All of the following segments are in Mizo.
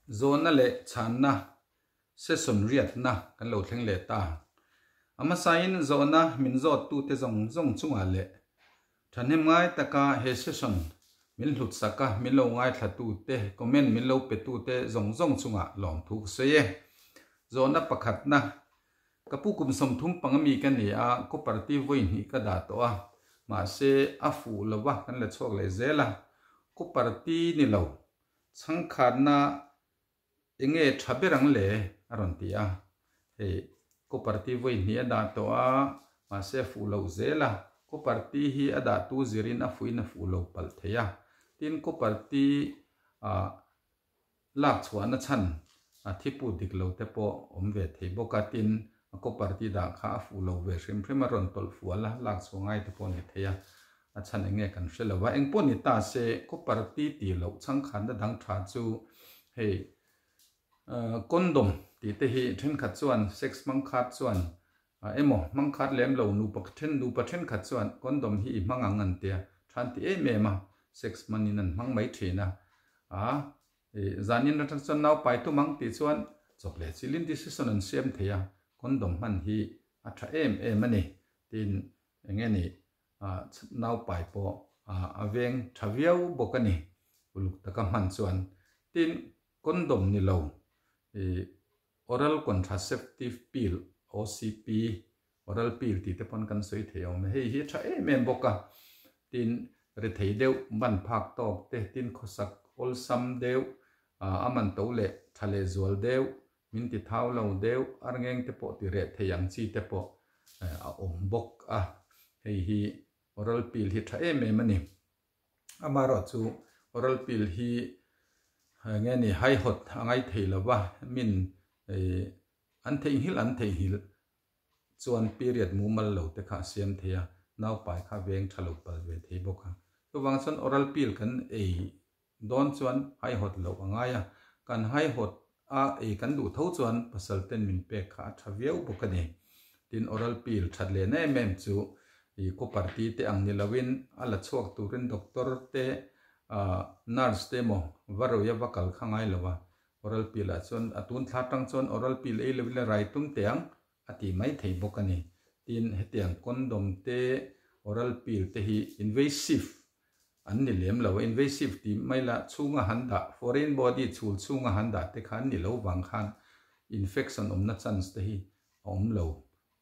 Zawhna leh chhanna session riatna kan lo thleng leh ta. A hmasain zawhna min zawttute zawng zawng chungah leh thahnem ngai taka he session min hlutsak a, min lo ngaithlatute, comment min lo petute zawng zawng chungah lawmthu ka sawi e. Zawhna pakhatna, Ka pu kum 35 mi ka ni a, copper ti vawi hnih ka dah tawh a, mahse a fuh lova kan la chhuak leh zel a, copper ti ni lo, chhangkhatna enge tha ber ang le? a rawn ti a, hei copper ti vawi hnih a dah tawh a, mahse a fuh loh zel a, copper ti hi a dah tu zirin a fuhin a fuh lo palh thei a, tin copper ti ah Lak chhuahna chhan a thipu dik lo te pawh awm ve thei bawk a, tin a copper ti dah kha a fuh lo ve hrim hrim a rawn tawlh fual a, lak chhuah ngai te pawh a ni thei a, a chhan eng nge kan hre lo a, eng pawh ni ta se copper ti ti loh chhangkhanna dang tha chu hei condom tih te hi thenkhat chuan sex hmang khat chuan emaw hmang khat lem lo nupa then nupa thenkhat chuan condom hi i hmang ang an tia than ti em em a sex hmanin an hmang mai thin a a zanin atang chuan nau pai tum ang tih chuan chawp leh chilin decision an siam thei a condom hman hi a tha em em a ni tin enge ni nau pai pawh a veng tha viau bawk a ni uluk taka hman chuan tin condom ni lo Oral contraceptive pill, OCP, oral pill tih te pawn kan sawi thei awm e. Hei hi a tha em em bawk a, tin rethei deuh ban phak tawk te, tin khawsak awlsam deuh, a man to leh tha leh zual deuh, min ti thau lo deuh, arngeng te pawh ti reh thei ang chi te pawh a awm bawk a. Hei hi oral pill hi tha em em a ni. Amaherawhchu oral pill hi nge ni haihawt a ngai thei lo va, min an theihnghilh an theihnghilh chuan period mumal lo te kha a siam thei a, naupai kha veng tha lo pal ve thei bawk a. Chuvang chuan oral pill kan ei dawn chuan haihawt loh a ngai a, kan haihawt a ei kan duh tho chuan pasal ten min pek kha a tha viau bawk a ni. Tin oral pill that leh na em em chu i copper ti te ang ni loin a la chhuak turin doctor te nurse te emaw va rawih a va kal kha ngai lo a, oral pill ah chuan a tun thla tang chuan oral pill ei lovin a rai tum teh ang a ti mai thei bawk a ni. Tin hetiang condom te oral pill te hi invasive An ni lem lo, invasive tih mai la chhunga han dah, foreign body chhul chhunga han dah te kha an ni lo vang khan infection awmna chance te hi a awm lo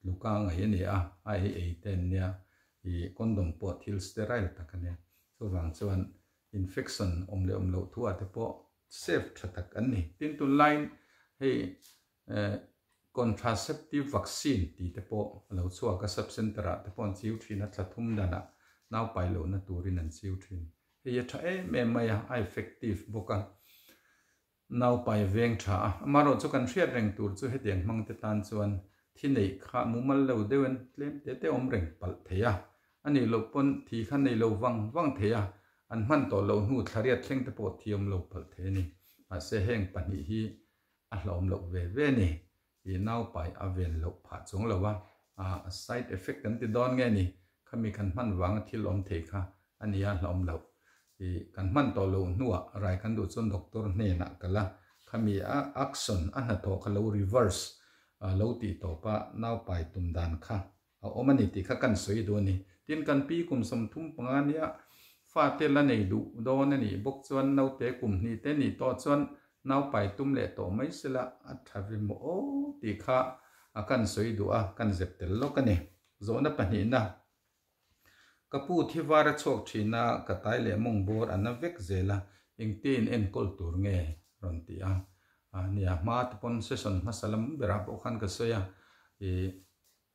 tluka ngaih a ni a, a ei ei te an nia, ih condom pawh thil sterile tak a nia, chuvang chuan infection awm leh awm loh thu ah te pawh safe tha tak an ni. Tin tunlaiin hei Contraceptive vaccine tih te pawh a lo chhuak a, sub center ah te pawh an chiu thin a, thla thum danah nau pai lohna turin an chiu thin. Hei a tha em em mai a, a effective bawk a, nau pai a veng tha a. Amaherawh chu kan hriat reng tur chu hetiang hmang te tan chuan thi neih kha mumal lo deuhin tlem te te awm reng palh thei a, a nih loh pawn thi kha nei lo vang vang thei a, an hman tawh loh hnu thlariat thleng te pawh thi awm lo palh thei a ni. Mahse heng pahnih hi A hlawm loh ve ve ni. I naupai a ven loh phah chuang lo a, a side effect kan ti dawn nge ni, khami kan hman vanga thil awm thei kha a nia hlawm loh. I kan hman tawh loh hnuah rai kan duh chuan doctor hnenah kal a, khami a action a hnathawh kha lo reverse lo tih tawp a naupai tum dan kha A awm a ni tih kha kan sawi duh a ni. Tin, kan pi kum 35 nia fate la nei duh dawn a nih bawk chuan naute kum hnih te nih tawh chuan naupai tum leh tawh mai sela a tha ve maw aw tih kha a kan sawi duh a, kan zep tel lawk a ni. Zawhna pahnihna, Ka pu thi var a chhuak thin a, ka tai leh mawng bawr a na vek zel a, engtin enkawl tur nge rawn ti a. Nia, hma te pawn session hmasa lam berah pawh khan ka sawi a, ih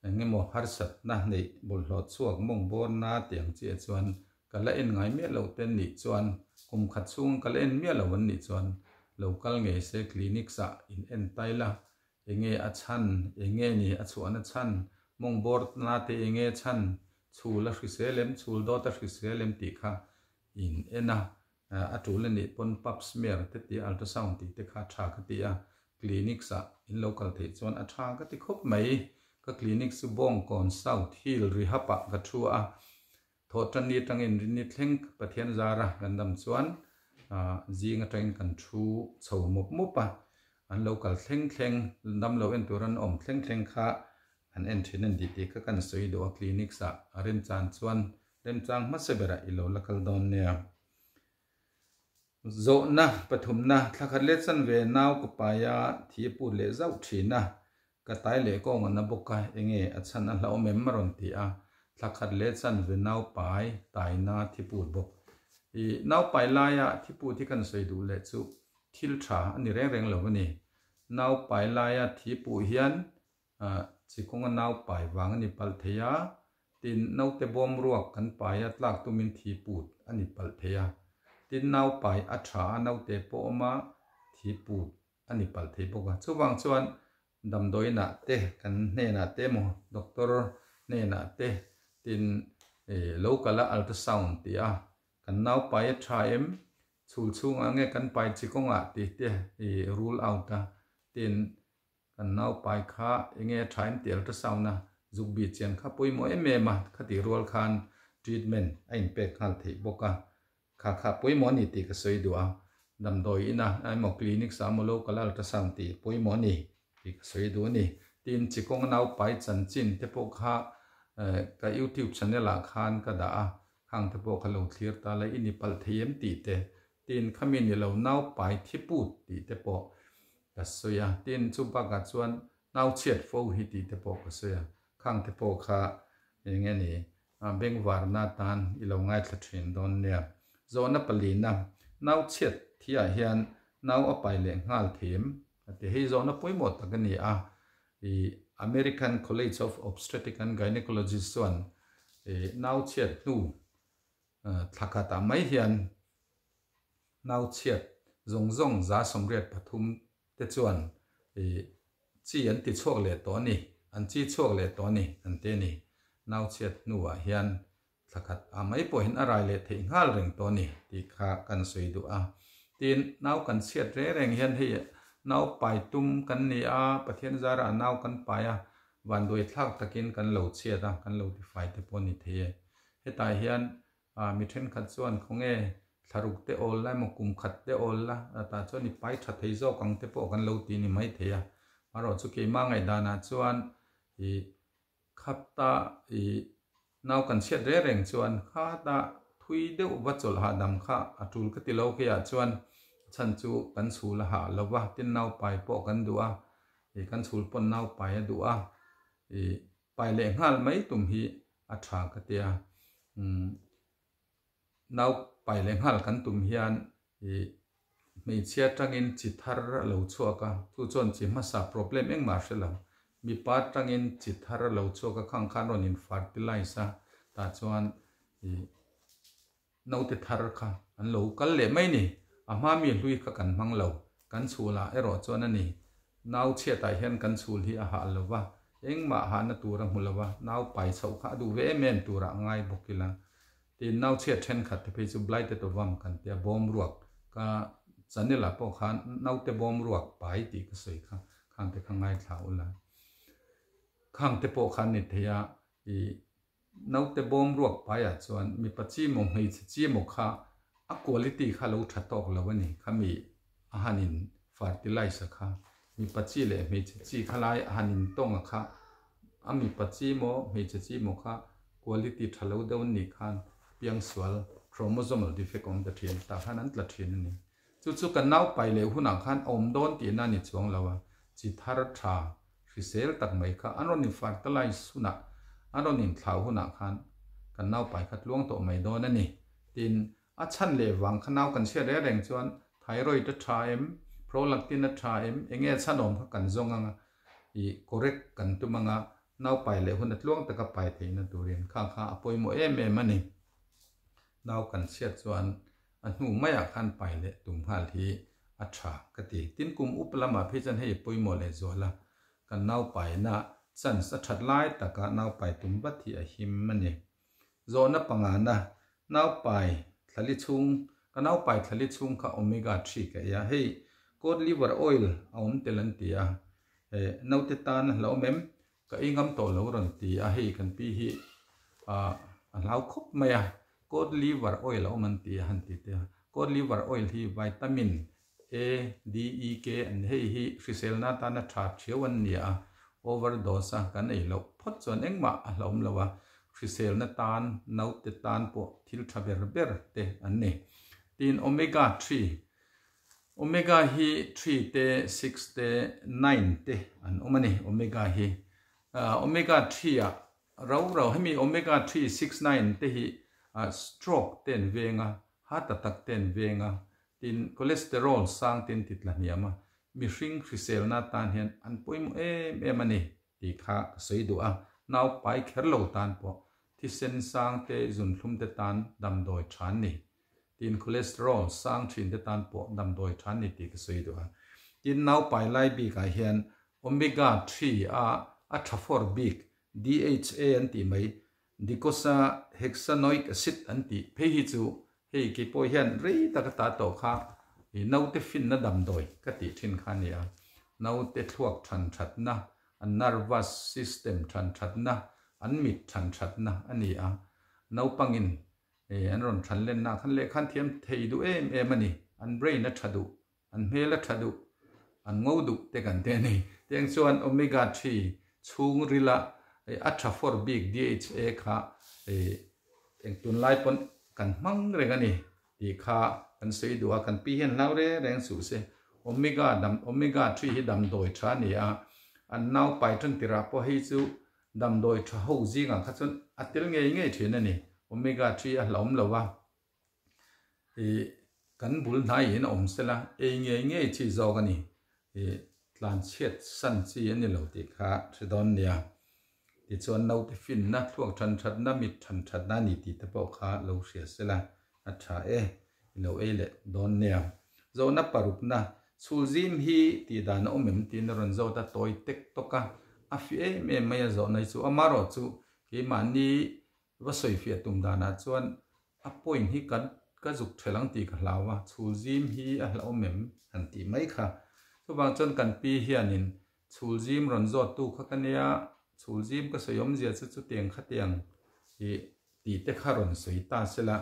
Eng emaw harsatna neih bawlhhlawh chhuak mawng bawrna tih ang chiah chuan ka la en ngai miah loh te an nih chuan kum khat chhung ka la en miah lo an nih chuan lo kal ngei se clinics ah in en tai la, enge a chhan, enge ni a chhuahna chhan, mawng bawrna te enge chhan, chhul a hrisel em, chhul dawt a hrisel em tih kha in en a, A tul a nih pawn pap smear te tih ultrasound tih te kha tha ka ti a, clinics ah in lo kal theih chuan a tha ka ti khawp mai. Ka clinic chu Bawngkawn South Hill Rehab ah ka thu a, thawhtanni atangin rinni thleng Pathian zara kan dam chuan Zing atangin kan thu chho mup mup a, an lo kal thleng thleng, damlo en tur an awm thleng thleng kha an en thin a ni tih kha kan sawi duh a, clinics ah a remchang chuan remchang hmasa berah i lo la kal dawn nia. Zawhna pathumna, Thlakhat let chan ve nau ka pai a, thi a put leh zauh thin a, ka tai leh kawng a na bawk a, enge a chhan a hlauhawm em a rawn ti a, thlakhat let chan ve nau pai taina thi put bawk. I nau pai laia thi put hi kan sawi duh leh chu thil tha a ni reng reng lo a ni. Nau pai laia thi puh hian Chi kawnga nau pai vang a ni palh thei a, tin naute bawm ruak kan pai a tlak tumin thi put a ni palh thei a, tin nau pai a tha a naute pawh awm a thi put a ni palh thei bawk a. Chuvang chuan damdawiinah te kan hnenah te emaw doctor hnenah te tin local a ultrasound tih a kan nau pai a tha em chhul chhungah nge kan pai chi kawngah tih te i rule out a tin Kan naupai kha enge a tha em tih ultrasound a zuk bih chian kha pawimawh em em a, khatih rual khan treatment a inpek nghal theih bawk a, kha kha pawimawh a ni tih ka sawi duh a, damdawi ina emaw clinic sa emaw local a ultrasound tih pawimawh a ni tih ka sawi duh a ni. Tin, chikawng naupai chanchin te pawh kha ka youtube channel ah khan ka dah a, khang te pawh ka lo thlir ta la i ni palh thei em tih te, tin khami ni lo naupai thiput tih te pawh Ka sawi a, tin chu bakah chuan nau chhiat fo hi tih te pawh ka sawi a, khang te pawh kha eng nge ni bengvarna atan i lo ngaithla thin dawn nia. Zawhna palina, nau chhiat thiah hian nau a pai leh nghal thei em? A ti. Hei zawhna pawimawh tak a ni a, i American College of Obstetric and Gynecologists chuan i nau chhiat hnu thla khatah mai hian Nau chhiat zawng zawng 83 te chuan chi an ti chhuak leh tawh a ni, an chi chhuak leh tawh a ni an ti a ni. Nau chhiat hnuah hian thla khat ah mai pawh hian a rai leh theih nghal reng tawh a ni tih kha kan sawi duh a. Tin, nau kan chhiat reng reng hian hei nau pai tum kan ni a, Pathian zarah nau kan pai a, vanduai thlak takin kan lo chhiat a, kan lo tifai te pawh a ni thei e. Hetah hian A, mi thenkhat chuan khawnge thlaruk te awl la emaw kum khat te awl la, tah chuan i pai tha thei zawk ang te pawh kan lo ti ni mai thei a. Marawh chu keimah ngaihdanah chuan i khata i nau kan chhiat reng reng chuan khata thui deuh va chawlh hahdam kha a tul ka ti lo keiah chuan a chhan chu kan chhul a hah lo va, tin nau pai pawh kan duh a, i kan chhul pawn nau pai a duh a, i Pai leh nghal mai tum hi a tha ka tia. Umm nau pai leh nghal kan tum hian ih hmeichhia tangin chi thar a lo chhuak a, chu chuan chi hmasa problem engmah a hre lo. Mipa tangin chi thar a lo chhuak a, khang khan rawn in fertilize a, tah chuan ih Naute thar kha an lo kal leh mai ni. A hma mi hlui kha kan hmang lo. Kan chhul ah erawh chuan a ni. Nau chhiatah hian kan chhul hi a hah lo va, engmah hahna tur a hmu lo va, nau pai chhoh kha a duh ve em em turah a ngai bawk ila. Tin, nau chhiat thenkhat te phei chu blighted ovum kan tia, bawm ruak ka channel ah pawh khan naute bawm ruak pai tih ka sawi kha, khang te kha ngaithla ula. Khang te pawh khan ni thei a, ih Naute bawm ruak paiah chuan mipa chi maw hmeichhe chi maw kha a quality kha lo tha tawk lo a ni. Khami a han in fertilize a kha mipa chi leh hmeichhe chi kha lai a han in tawng a kha a mipa chi maw hmeichhe chi maw kha quality tha lo deuh an nih khan piangsual chromosomal defect awm ta thin tah khan an tla thin a ni. Chu chu kan nau pai leh hunah khan a awm dawn tihna a ni chuang lo a, chi thar tha hrisel tak mai kha an rawn in fertilize hunah, an rawn in thlau hunah khan kan nau pai kha tluang tawh mai dawn a ni. Tin, a chhan leh vang kha nau kan chhiat reng reng chuan thyroid a tha em, prolactin a tha em, enge a chhan awm kha kan zawng anga i correct kan tum anga nau pai leh hun a tluang taka pai theihna turin kha kha a pawimawh em em a ni. Nau kan chhiat chuan a hnu maiah khan pai leh tum nghal hi a tha ka ti. Tin kum up lamah phei chuan hei pawimawh leh zual a, kan nau paina chance a that lai taka nau pai tum vat hi a him a ni. Zawhna pangana, nau pai thlali chhung, ka nau pai thlali chhung kha omega three ka ei a, hei cod liver oil a awm tel an ti a, naute tan a hlauhawm em? Ka ei ngam tawh lo rawn ti a, hei kan pi hi a hlau khawp mai a, cod liver oil a awm an ti a han ti te a. Cod liver oil hi vitamin A, D, E, K an hei hi hriselna atana tha thiau an ni a, overdose a kan ei loh phawt chuan engmah a hlauhawm lo a, hriselna tan naute tan pawh thil tha ber ber te an ni. Tin, omega 3, omega hi 3 te, 6 te, 9 te an awm a ni, omega hi omega 3 ah Rau rau hemi omega 3, 6, 9 te hi stroke te an veng a, heart attack te an veng a, tin cholesterol sang te an ti tla hniam a, mihring hriselna atan hian an pawimawh em em a ni tih kha ka sawi duh a, nau pai kher lo tan pawh thisen sang te zunthlum te tan damdawi tha an ni. Tin cholesterol sang thin te tan pawh damdawi tha an ni tih ka sawi duh a. Tin nau pai lai bikah hian Omega 3 a a tha for bik DHA an tih mai, Dicosa hexanoic acid an tih phei hi chu hei kei pawh hian rei tak a ta tawh kha i naute finna damdawi ka tih thin kha a ni a. Naute thluak than thatna, an nervous system than thatna, an mit than thatna a ni a. Naupangin an rawn than lenna khan lehkha an thiam thei duh em em a ni, an brain a tha duh. An hmel a tha duh, an ngo duh te kan ti a ni. Tiang chuan Omega 3 chhungrila a tha for bik DHA kha eng tunlai pawn kan hmang reng a ni tih kha kan sawi duh a, kan pi hian hlau reng reng suh se. Omega dam Omega 3 hi damdawi tha a ni a, an nau pai tan tirah pawh hei chu damdawi tha ho zingah kha chuan a tel ngei ngei thin a ni. Omega 3 a hlauhawm lo a. I kan bul hnaiin a awm sela, ei ngei ngei chi zawk a ni. I tlan chhiat san chi a ni lo tih kha hre dawn nia. Tichuan naute finna, thluak than thatna, mit than thatna a ni tih te pawh kha lo hria sela a tha e, i lo ei leh dawn nia. Zawhna parukna, chhul zim hi tih dan a awm em tiin a rawn zawt a, tawi tek tawk a, a fi em em mai a zawhna hi chu. Amaherawhchu keimahni Va sawifiah tum danah chuan a point hi ka ka zuk ṭhelh ang tih ka hlau a, chhul zim hi a hlauhawm em han tih mai kha. Chuvang chuan kan pi hianin chhul zim rawn zawttu kha ka nia, chhul zim ka sawi awmzia chu chutiang khatiang i tih te kha rawn sawi ta sela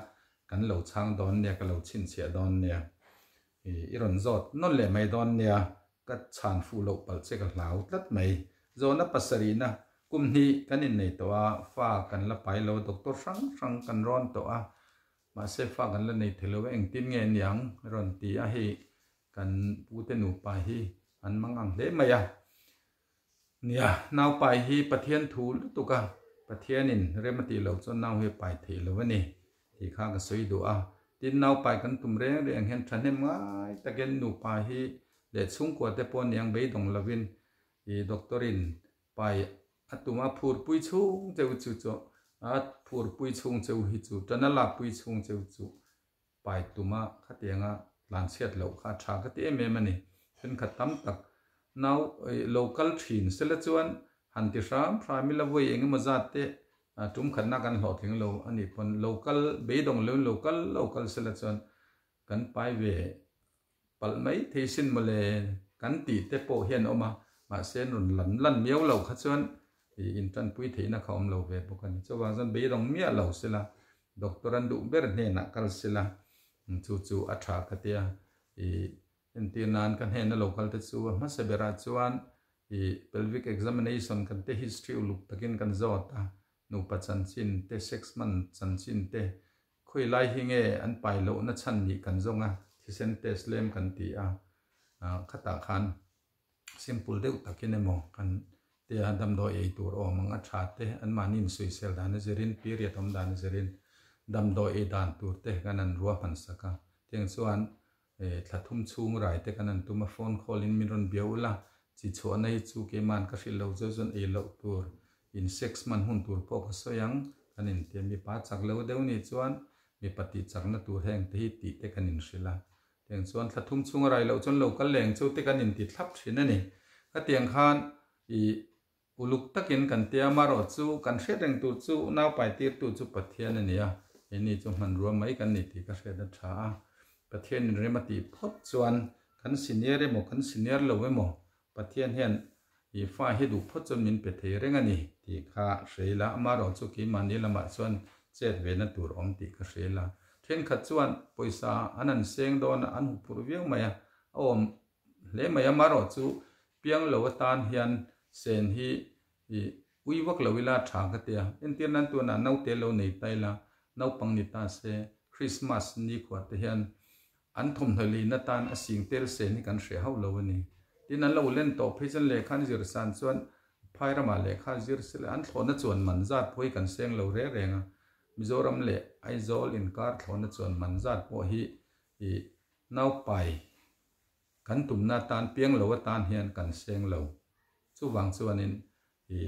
kan lo chhang dawn nia, ka lo chhinchhiah dawn nia. I rawn zawt nawn leh mai dawn nia, ka chhan fuh loh palh che ka hlau tlat mai. Zawhna pasarihna, kum hnih kan innei tawh a, fa kan la pai lo, doctor hrang hrang kan rawn tawh a, mahse fa kan la nei thei lo e, engtin nge niang rawn ti a, hei kan pute nupa hi an mang ang hle mai a. Nia, nau pai hi Pathian thu lutuk a, Pathianin rem a tih loh chuan nau hi a pai thei lo a ni tih kha ka sawi duh a. Tin, nau pai kan tum reng reng hian thahnem ngai takin nupa hi leh chhungkua te pawh niang beidawng lovin i doctor-in pai a tum a, phurpui chhung cheu chu chu a phurpui chhung cheu hi chu tan a lakpui chhung cheu chu pai tuma khatianga tlanchhiat loh kha a tha ka ti em em a ni. Thenkhat tam tak nau lo kal thin sela chuan han ti hram hram ila vawi eng emaw zat te tum khatna kan hlawhtling lo a nih pawn lo kal beidawng loin lo kal lo kal sela chuan kan pai ve palh mai thei sin mawle kan tih te pawh hian a awm a, mahse rawn lan lan miau lo kha chuan in tanpui theihna kha awm lo ve bawk a ni. Chuvang chuan beidawng miah lo sela Doctor an duh ber hnenah kal sela chu chu a tha ka tia i entir nan ka hnena lo kal te chu a hmasa berah chuan i pelvic examination kan te history uluk takin kan zawt a, nupa chanchin te sex hman chanchin te khawi lai hi nge an pai lohna chhan nih kan zawng a, thisen test lem kan ti a, khatah khan simple deuh takin emaw kan tia damdawi ei tur awm ang a tha te anmahni insawisel dan a zirin period awm dan a zirin damdawi ei dan tur te kan han ruahman sak a, tiang chuan thla thum chhung rai te kan han tum a, phone call in min rawn bia ula chi chhuahna hi chu keiman ka hrilh lo zeuh chuan ei loh tur in sex hman hun tur pawh ka sawi ang kan intia mipa chak lo deuh nih chuan mipa tih chakna tur heng te hi tih te kan inhrilh a. Tiang chuan thla thum chhung a rai loh chuan lo kal leng chu te kan inti thlap thin a ni. Khatiang khan i uluk takin kan tia amarawh chu kan hriat reng tur chu naupai tirtu chu Pathian a ni a, keini chu hmanrua mai kan ni tih ka hriat a tha a. Pathianin rem a tih phawt chuan kan senior emaw kan senior lo emaw Pathian hian i fa hi duh phawt chuan min pe thei reng a ni tih kha hre ila, amaherawh chu keimahni lamah chuan chet ve na tur awm tih ka hre ila. Thenkhat chuan pawisa an han seng dawn a, an huphurh viau mai a, a awm hle mai a, marawh chu piang lo atan hian sen hi i ui vak lo ila tha ka ti a, entir nan tunah naute lo nei ta ila, naupang ni ta se Christmas nikhua te hian an thawmhnaw lin atan a sing tel sen hi kan hre hauh lo a ni. Tin an lo len tawh phei chuan lehkha an zir san chuan phai ramah lehkha zir sela an thlawhna chuan man zat pawh hi kan seng lo reng reng a, Mizoram leh Aizawl inkar thlawhna chuan man zat pawh hi i naupai kan tumna atan piang lo atan hian kan seng lo. Chuvang chuanin i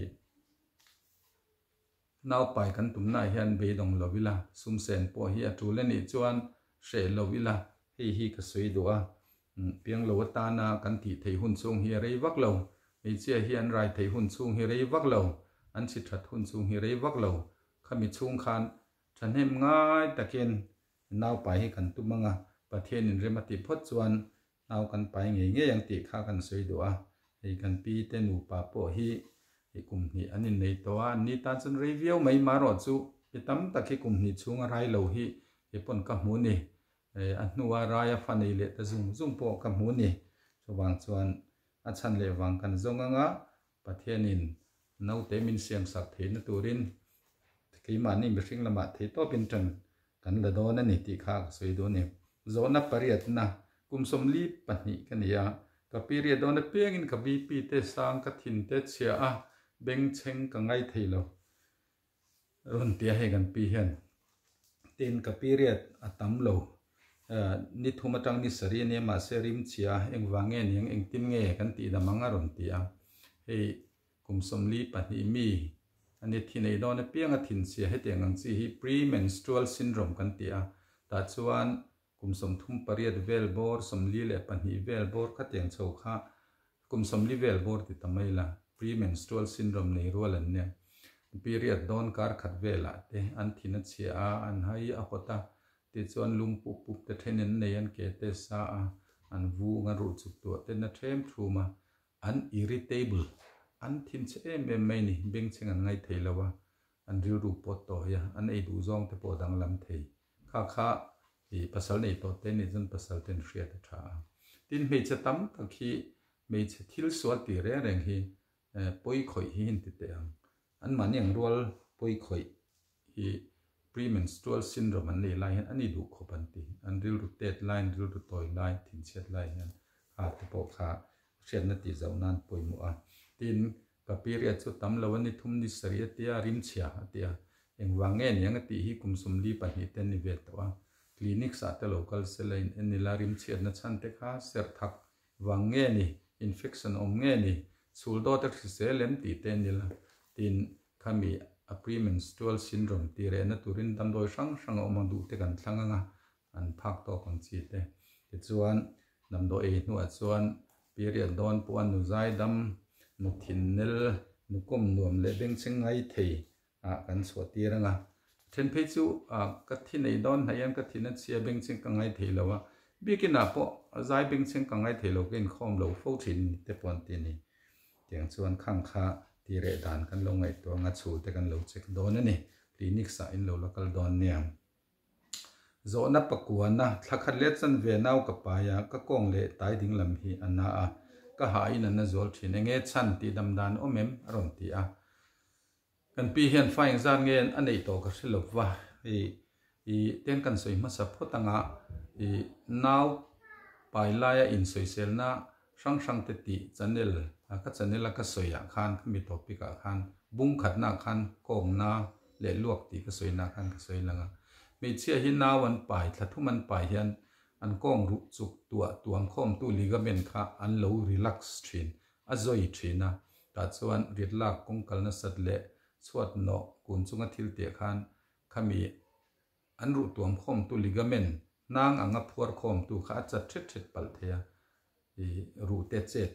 naupai kan tumnaah hian beidawng lo ila, sumsen pawh hi a tul a nih chuan hreh lo ila, hei hi ka sawi duh a. Piang lo atana kan tih theih hun chhung hi a rei vak lo. Hmeichhia hi an rai theih hun chhung hi rei vak lo. An chhi that hun chhung hi rei vak lo. Khami chhung khan thahnem ngai takin naupai hi kan tum ang a, Pathianin rem a tih phawt chuan nau kan pai ngei ngei ang tih kha kan sawi duh a. Hei kan pi te nupa pawh hi kum hnih an innei tawh a, anni tan chuan rei viau mai marawh chu mi tam tak hi kum hnih chhunga rai lo hi kei pawn ka hmu ni. A hnua raia fa nei leh ta zung zung pawh ka hmu ni. Chuvang chuan a chhan leh vang kan zawng anga Pathianin naute min siamsak theihna turin keimahni mihring lamah theitawpin tan kan la dawn a ni tih kha ka sawi duh a ni. Zawhna pariatna, kum 42 ka ni a, ka period dawn apiangin ka BP te sang ka thin te chhia a, bengchheng ka ngai thei lo. Rawn tia hei kan pi hian tin ka period a tam lo ni thum atang ni sarih ania mahse rim chhia engvang nge niang engtin nge kan tih dam ang a rawn ti a hei kum 42 mi ani thi nei dawn apiang a thin chhia hetiang ang chi hi premenstrual syndrome kan ti a tah chuan kum 38 vel bawr 42 vel bawr khatiang chho kha Kum 40 vel bawr ti ta mai la, premenstrual syndrome nei rual an nia. Period dawn kar khat velah te an thin a chhia a, an hai a hawt a, tichuan lung pup pup te then an nei, an ke te sa a, an vung a ruh chuk tuah te na them thum a, an irritable, an thin chhe em em mai ni, bengchheng an ngai thei lo a, an rilru pawt tawi a, an ei duh zawng te pawh danglam thei. Kha kha i pasal nei tawh te nih chuan pasal ten hriat a tha a. Tin hmeichhe tam tak hi hmeichhe thil sual tih reng reng hi pawi khawih hi in ti teh ang. An mahni ang rual pawi khawih hi premenstrual syndrome an nei lai hian a ni duh khawp an ti. An rilru tet lai, an rilru tawi lai, thinchhiat lai hian kha te pawh kha hriatna tih zauh nan pawimawh a. Tin Ka period chu tam lo a ni thum ni sarih a tia, rimchhia a tia. Engvang nge niang a tih hi kum 42 te ni ve tawh a. Clinics ah te lo kal sela in en ila rimchhiatna chhan te kha serh thak vang nge ni, infection awm nge ni, chhul dawt a hrisel em tih te en ila. Tin, khami a premenstrual syndrome tih rehna turin damdawi hrang hrang a awm ang duh te kan thlang ang a, an phak tawk ang chi te. Tichuan, damdawi ei hnuah chuan period dawn pawh a nu zaidam, nu thin nel, nu kawm nuam leh bengchheng ngai thei ah kan chhuah tir ang a. Then phei chu ka thi nei dawn hnaih hian ka thin a chhia bengchheng ka ngai thei lo a, biakin ah pawh zai bengchheng ka ngai thei lo ka inkhawm lo fo thin te pawh an ti a ni. Tiang chuan khang kha ti reh dan kan lo ngaihtuah ang a, chhul te kan lo check dawn a ni. Clinics ah in lo la kal dawn nia. Zawhna pakuana thla khat let chan ve nau ka pai a, ka kawng leh tai ding lam hi a na a, ka ha in a na zual thin. Enge chhan tih dam dan awm em? a rawn ti a. Kan pi hian fa engzat nge a neih tawh ka hre lo va, hei i ten kan sawi hmasa phawt anga i nau pai laia insawiselna hrang hrang te tih channel ka channel a ka sawi ah khan khami topic ah khan bung khatna ah khan kawngna leh luak tih ka sawi na khan ka sawi lang a. Hmeichhia hi nau an pai thla thum an pai hian an kawng ruh chuk tuah tuam khawm tu ligament kha an lo relax thin a zawi thin a, tah chuan rit lak kawng kal nasat leh chhuat nawh kun chunga thil tih khan khami An ruh tuam khawmtu ligament hnang anga phuar khawmtu kha a chat thet thet palh thei a, i ruh te chet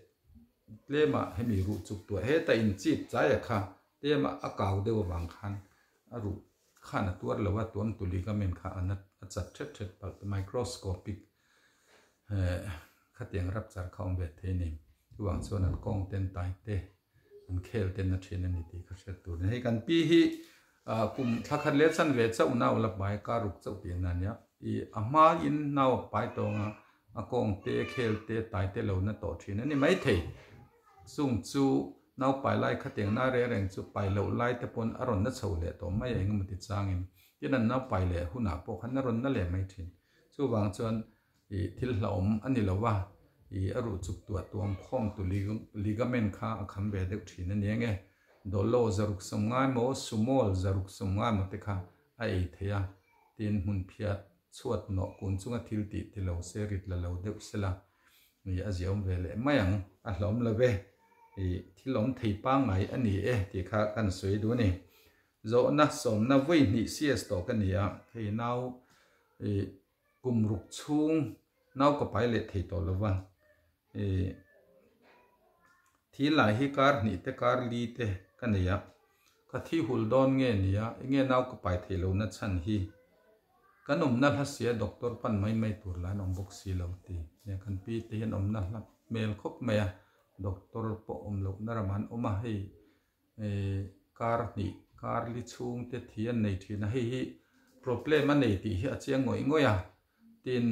tlema hemi ruh chuk tuah heta in chip chaia kha tlema a kau deuh avang khan a ruh khan a tuar lo a, tuamtu ligament kha an a chat thet thet palh ta microscopic khatiang rupture kha awm ve thei a ni. Chuvang chuan an kawng ten tai te an khel ten a thin a ni tih ka hriat tur a ni. Hei kan pi hi kum thla khat leh chan ve chauh nau la pai ka ruk chauh tih na nia. I a hma in nau a pai tawng a, a kawng te, khel te, tai te lo na tawh thin a ni maithei. Chung chu nau pai lai khatiang na reng reng chu pai loh lai te pawn a rawn na chho leh tawh mai a engemaw ti changin tin an nau pai leh hunah pawh khan a rawn na leh mai thin. Chuvang chuan i thil hlauhawm a ni lo va, i a ruh chuk tuah tuam khawm tu ligament kha a kham ve deuh thin a ni ang e. Dolo zaruk sawm ngai maw, sumol zaruk sawm ngai maw te kha a ei thei a, tin hmun phiat chhuat nawh kun chunga thil tih ti lo se rit la lo deuh sela i a ziaawm ve leh mai ang. A hlauhawm lo ve, i thil awm thei pangngai a ni e tih kha kan sawi duh a ni. Zawhna sawmna vawi hnih CS tawh ka ni a, hei nau i Kum ruk chhung nau ka pai leh thei tawh lo va, i thi lai hi kar hnih te kar li te ka nei a, ka thi hul dawn nge nia enge nau ka pai thei lo na chhan hi kan awmna hla sia doctor pan mai mai tur lah an awm bawk si lo ti nia kan pi te hian awmna hla hmel khawp mai a, doctor pawh awm loh na ramah an awm a hei kar hnih kar li chhung te thi an nei thin a hei hi problem a nei tih hi a chiang ngawih ngawih a tin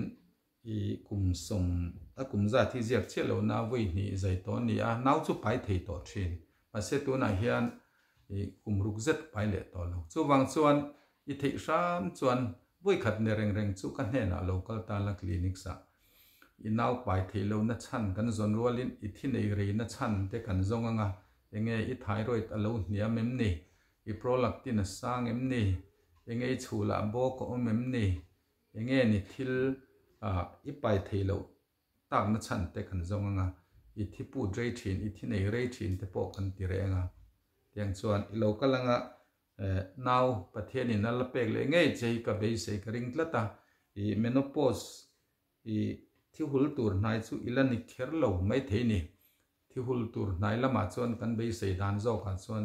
ih kum sawm a kum zat hi ziak chiah lo na vawi hnih zai tawh a ni a nau chu pai thei tawh thin mahse tunah hian ih kum ruk zet pai leh tawh lo chuvang chuan i theih hram chuan vawi khat ni reng reng chu ka hnenah lo kal ta la clinic ah i nau pai thei lo na chhan kan zawn rualin i thi nei rei na chhan te kan zawng anga Enge i thyroid a lo hniam em ni? I prolactin a sang em ni? Enge i chhulah bawk a awm em ni? Enge ni thil i pai thei loh takna chhan te kan zawng anga, i thi put rei thin, i thi nei rei thin te pawh kan ti reng a. Tiang chuan i lo kal anga nau Pathianin a la pek leh ngei che hi ka beisei ka ring tlat a, i menopause i thi hul tur hnai chu i la ni kher lo maithei ni. Thi hul tur hnai lamah chuan kan beisei dan zawkah chuan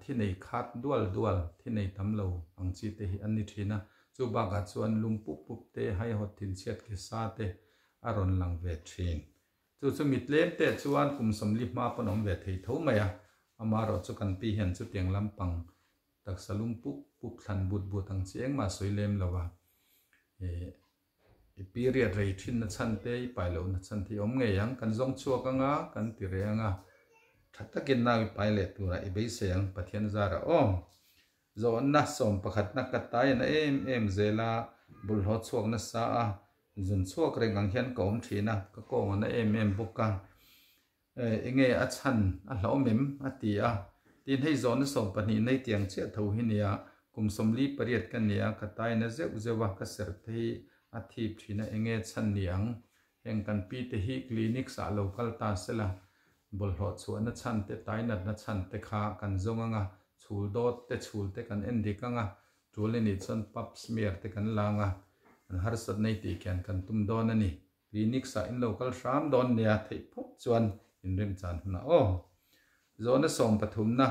thi nei khat dual dual, thi nei tam lo ang chi te hi an ni thin a. Chu bakah chuan lung pup pup te, haihawt thinchhiat ke sa te a rawn lang ve thin. Chu chu mi tlem te chuan kum 40 hma pawn awm ve thei tho mai a. Amaherawh chu kan pi hian chutiang lampang taksa lung pup pup thlan but but ang chi engmah sawi lem lo a. I period rei thin na chhan te, i pai loh na chhan te hi awm ngei ang. Kan zawng chhuak anga, kan ti reh anga, tha takin nau i pai leh turah i beisei ang Pathian zarah aw. Zawhna 11 na ka tai na em em zel a, bawlhhlawh chhuak nasa a, zun chhuak reng ang hian ka awm thin a, ka kawng a na em em bawk a. Enge a chhan a hlauhawm em? a ti a. Tin, hei zawhna 12 nei tiang chiah tho hi nia, kum 48 ka nia, ka taina zeuh zeuh a, ka serh te hi a thip thin a, enge chhan ni ang? Heng kan pi te hi clinics ah lo kal ta sela, bawlhhlawh chhuahna chhan te, tainatna chhan te kha kan zawng anga, chhul dawt te, chhul te kan en dik anga, tul i nih chuan pap smear te kan la anga, an harsat nei tih khian kan tum dawn a ni. Clinics ah in lo kal hram dawn nia theih phawt chuan inremchan hunah aw. Zawhna 13 na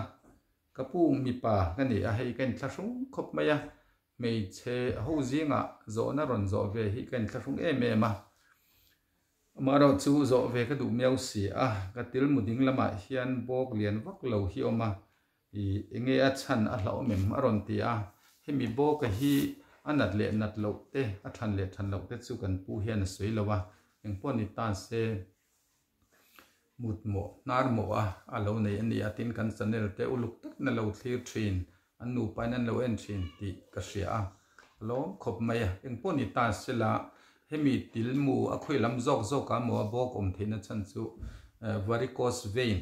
ka pu mipa ka ni a, hei ka inthlahrung khawp mai a, hmeichhe ho zingah zawhna rawn zawh ve hi ka inthlahrung em em a. Amaherawh chu zawh ve ka duh miau si a, ka tilmu ding lamah hian bawk lian vak lo hi awm a, I enge a chhan a hlauhawm em? a rawn ti a. Hemi bawka hi a nat leh nat loh te, a than leh than loh te chu kan pu hian a sawi lo a. Engpawh ni ta se mut mawh, hnar mawh a a lo nei a ni a, tin kan channel te uluk tak na lo thlir thin, an nupa in an lo en thin tih ka hria a. A lawm khawp mai a. Engpawh ni ta se la hemi tilmu a khawi lam zawk zawk a maw a bawk awm theihna chhan chu varicose vein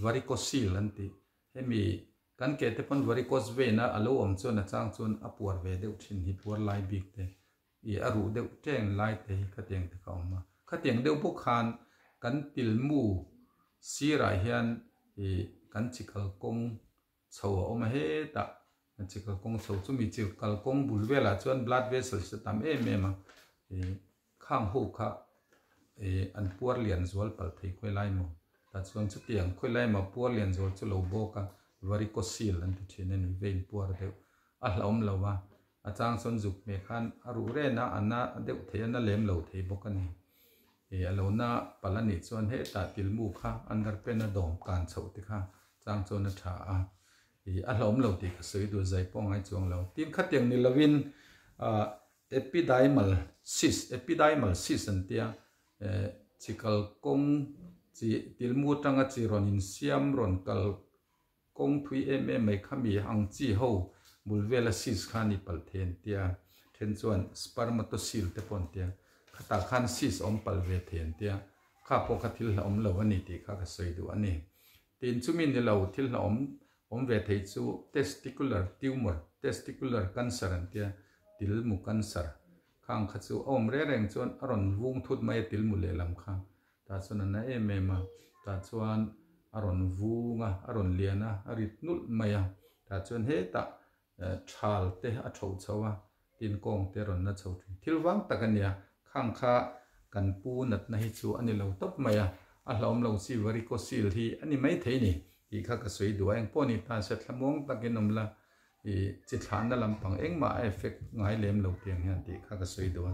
Varicocele an ti. Hemi kan ke te pawn varicose vein a alo awm chuan a chang chuan a puar ve deuh thin hi puar lai bik te ih a ruh deuh teng lai te hi khatiang te kha a awm a. Khatiang deuh bawk khan kan tilmu sirah hian ih kan chi kalkawng chho a awm a hetah chi kalkawng chho chumi chi kalkawng bul velah chuan blood vessels a tam em em a ih Khang ho kha ih an puar lian zual palh thei khawi lai maw? Tah chuan chutiang khawi lai maw puar lian zual chu lo bawk a, varicocele an ti thin a ni, vein puar deuh a hlauhawm lo a, a chang chuan zuk hmeh khan a ruh ren a, a na deuh thei a, na lem lo thei bawk a ni. Ih a lo na palh a nih chuan hetah tilmu kha underpen a dawm kan chhoh te kha chang chuan a tha a, ih a hlauhawm lo tih ka sawi duh zai pawh a ngai chuang lo. Tin khatiang ni lovin ah. Epididymal cyst, epididymal cyst an tia, chi kal kawng chi tilmu atanga chi rawn insiam rawn kal kawng thui em em mai kha mi ang chi ho bul vela cyst kha a ni palh thei an tia, then chuan spermatocele te pawh an tia, khatah khan cyst a awm palh ve thei an tia, kha pawh kha thil hlauhawm lo a ni tih kha ka sawi duh a ni. Tin, chumi ni lo thil hlauhawm awm ve thei chu testicular tumor, testicular cancer an tia, tilmu cancer khang kha chu a awm reng reng chuan a rawn vung thut mai a tilmu lehlam kha tah chuan a na em em a, tah chuan a rawn vung a, a rawn lian a, a rit nulh mai a, tah chuan hetah thal te a tho chho a, tin kawng te a rawn na chho thin. Thil vang tak a nia, khang kha kan pu natna hi chu a ni lo tawp mai a, a hlauhawm lo chi varicocele hi a ni mai thei ni tih kha ka sawi duh a, engpawh ni ta se thlamuang takin awm la, i chi thlahna lampang engmah a effect ngai lem lo tiang hian tih kha ka sawi duh a,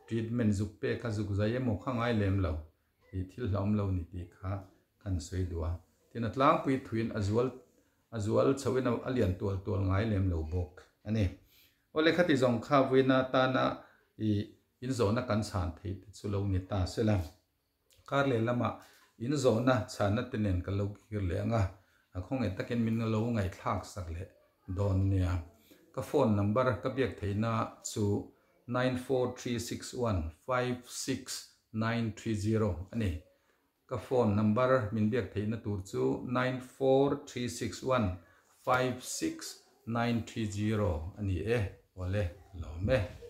treatment zuk pek a zuk zai emaw kha ngai lem lo i thil hlauhawm lo ni tih kha kan sawi duh a, tin a tlangpui thuin a zual A zual chhoin a lian tual tual ngai lem lo bawk a ni. Awle khati zawng kha vuina tana i inzawhna kan chhan theih te chu lo ni ta sela. Kar leh lamah inzawhna chhanna te nen ka lo kir leh ang a, a khawngaih takin min lo ngaihthlak sak leh dawn nia. Ka phone number ka biak theihna chu 9436156930 a ni. Ka phone number min biak theihna tur chu 94361 56930 a ni e, awle lawm e.